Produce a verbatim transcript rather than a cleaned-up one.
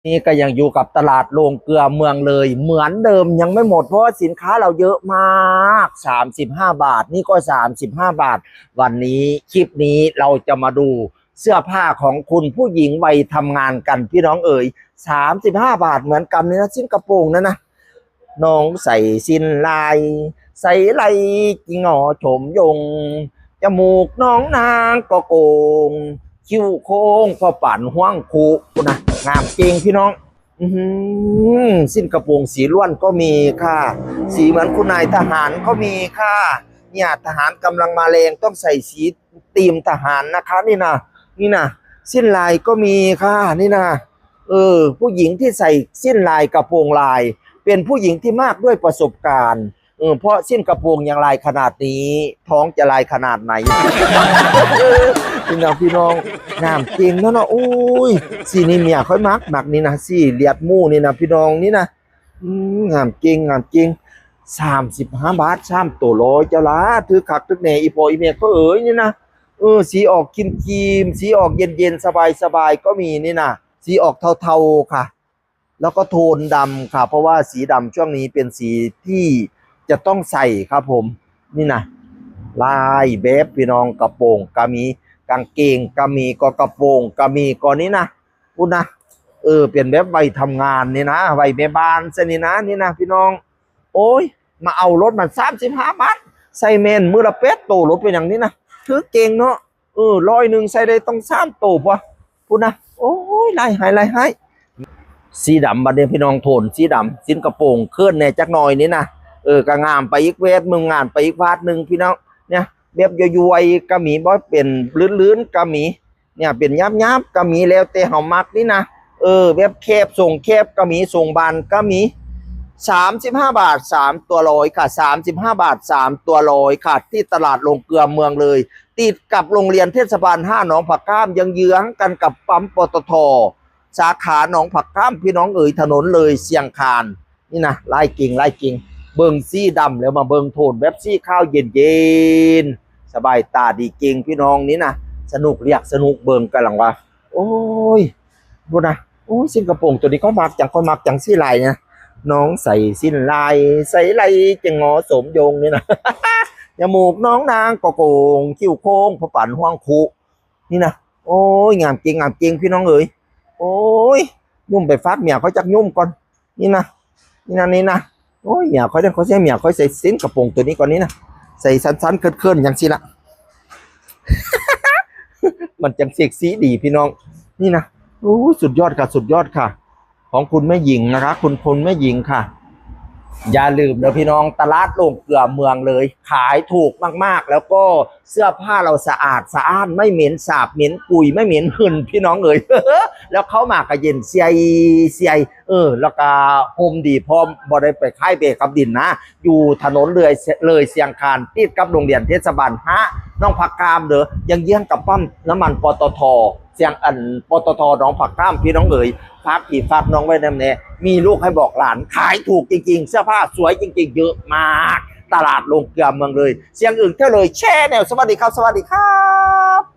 นี่ก็ยังอยู่กับตลาดโรงเกลือเมืองเลยเหมือนเดิมยังไม่หมดเพราะว่าสินค้าเราเยอะมาก สามสิบห้า บาท นี่ก็ สามสิบห้า บาท วันนี้คลิปนี้เราจะมาดูเสื้อผ้าของคุณผู้หญิงวัยทำงานกันพี่น้องเอ๋ย สามสิบห้า บาทเหมือนกันนี่นะ สิ้นกระโปรงนั่นนะ น้องใส่สิ้นลาย ใส่ไหลจิงอชมยง จมูกน้องนางก็โก่ง คิ้วโค้งพอปานห้วงคุนะ งามจริงพี่น้อง อือหือสิ้นกระโปรงสีล้วนก็มีค่ะ สีเหมือนคุณนายทหารก็มีค่ะ เนี่ยทหารกำลังมาแรงต้องใส่สีตีมทหารนะคะ นี่นะ นี่นะ สิ้นลายก็มีค่ะ นี่นะ เออ ผู้หญิงที่ใส่สิ้นลายกระโปรงลาย เป็นผู้หญิงที่มากด้วยประสบการณ์ เออ เพราะสิ้นกระโปรงยังลายขนาดนี้ ท้องจะลายขนาดไหน พี่น้องพี่น้อง งามจริงเนาะเนาะ อุ้ย สีนี้เมียค่อยมัก มักนี่นะ สีเลียดหมู่นี่นะพี่น้อง นี่นะ อืม งามจริง งามจริง สามสิบห้า บาท สามตัวร้อย เจ้าละ ถือคักถือแน่ อีพ่ออีแม่ก็เอ๋ย นี่นะ เออ สีออกครีมๆ สีออกเย็นๆ สบายๆ ก็มีนี่นะ สีออกเทาๆ ค่ะ แล้วก็โทนดำค่ะ เพราะว่าสีดำช่วงนี้เป็นสีที่จะต้องใส่ครับผม นี่นะ ลายแบบพี่น้อง กระโปรงก็มี กางเกงก็มี ก็กระโปรงก็มี ก็นี่นะ พูดนะ เออ เป็นแบบวัยทำงานนี่นะ วัยแม่บ้านซะนี่นะ นี่นะพี่น้อง โอ้ย มาเอารถมัน สามสิบห้า บาท ใส่แม่นมือละแปดโต รถเป็นอย่างนี้นะ ถือเก่งเนาะ เออ ร้อยหนึ่งใส่ได้ต้องสามโตปะ พูดนะ โอ้ย ไล่ให้ ไล่ให้ สีดำบัดนี้พี่น้อง โทนสีดำ สิ้นกระโปรงเคลื่อนแหน่จักหน่อยนี่นะ เออ ก็งามไปอีกแวดหนึ่ง งามไปอีกวาดหนึ่งพี่น้อง เนี่ย แบบย้วยๆ ก็มี บ่เป็นลื่นๆ ก็มี เนี่ย เป็นหยาบๆ ก็มี แล้วแต่เฮามักนี่นะ เออ แบบแคบ ทรงแคบก็มี ทรงบานก็มี สามสิบห้า บาท สามตัวร้อยค่ะ สามสิบห้า บาท สามตัวร้อยค่ะ ที่ตลาดโรงเกลือเมืองเลย ติดกับโรงเรียนเทศบาล ห้า หนองผักข้าม เยื้องๆ กันกับปั๊ม ปตท. สาขาหนองผักข้าม พี่น้องเอ๋ย ถนนเลยเชียงคาน นี่นะ ไล่กิ่ง ไล่กิ่ง เบิ่งสีดำแล้วมาเบิ่งโทนแบบสีขาวเย็นๆ สบายตาดีเก่งพี่น้อง นี่นะ สนุกเรียกสนุกเบิ่งกำลังว่า โอ้ย พูดนะ โอ้ย สิ้นกระโปรงตัวนี้เขามักจัง เขามักจังสีลายนะ น้องใส่สิ้นลาย ใส่ไหลจังงอสมยงนี่นะ จมูกน้องนางก็โก่ง คิ้วโค้งพอปานห้วงคุ นี่นะ โอ้ย งามจริง งามจริงพี่น้องเอ๋ย โอ้ย ยุ่มไปฝากเมียเขาจักยุ่มก่อน นี่นะ นี่นะ นี่นะ โอ้ย เมียเขาเด้อ เขาใส่เมียเขาใส่สิ้นกระโปรงตัวนี้ก่อน นี่นะ ใส่สั้นๆ เคลื่อนๆ อย่างสิละ มันจังเซ็กซี่ดีพี่น้อง นี่นะ โอ้ย สุดยอดค่ะ สุดยอดค่ะ ของคุณแม่หญิงนะคะ คุณ คุณแม่หญิงค่ะ อย่าลืมเด้อพี่น้อง ตลาดโรงเกลือเมืองเลย ขายถูกมากๆ แล้วก็เสื้อผ้าเราสะอาดสะอ้าน ไม่เหม็นสาบเหม็นกุย ไม่เหม็นหืนพี่น้องเอ๋ย แล้วเข้ามาก็เย็นเสียเสีย เออ แล้วก็โฮมดีพร้อม บ่ได้ไปขายเบกับดินนะ อยู่ถนนเลย เลยเชียงคาน ติดกับโรงเรียนเทศบาล ห้า หนองผักข้ามเด้อ เยื้องๆ กับปั๊มน้ำมัน ปตท. เสียงอัน ปตท. หนองผักข้ามพี่น้องเอ๋ย ฝากพี่ฝากน้องไว้นำแน่ มีลูกให้บอกหลาน ขายถูกจริงๆ เสื้อผ้าสวยจริงๆ เยอะมาก ตลาดโรงเกลือเมืองเลย เสียงอื่นเท่าเลย แชร์แนว สวัสดีครับ สวัสดีครับ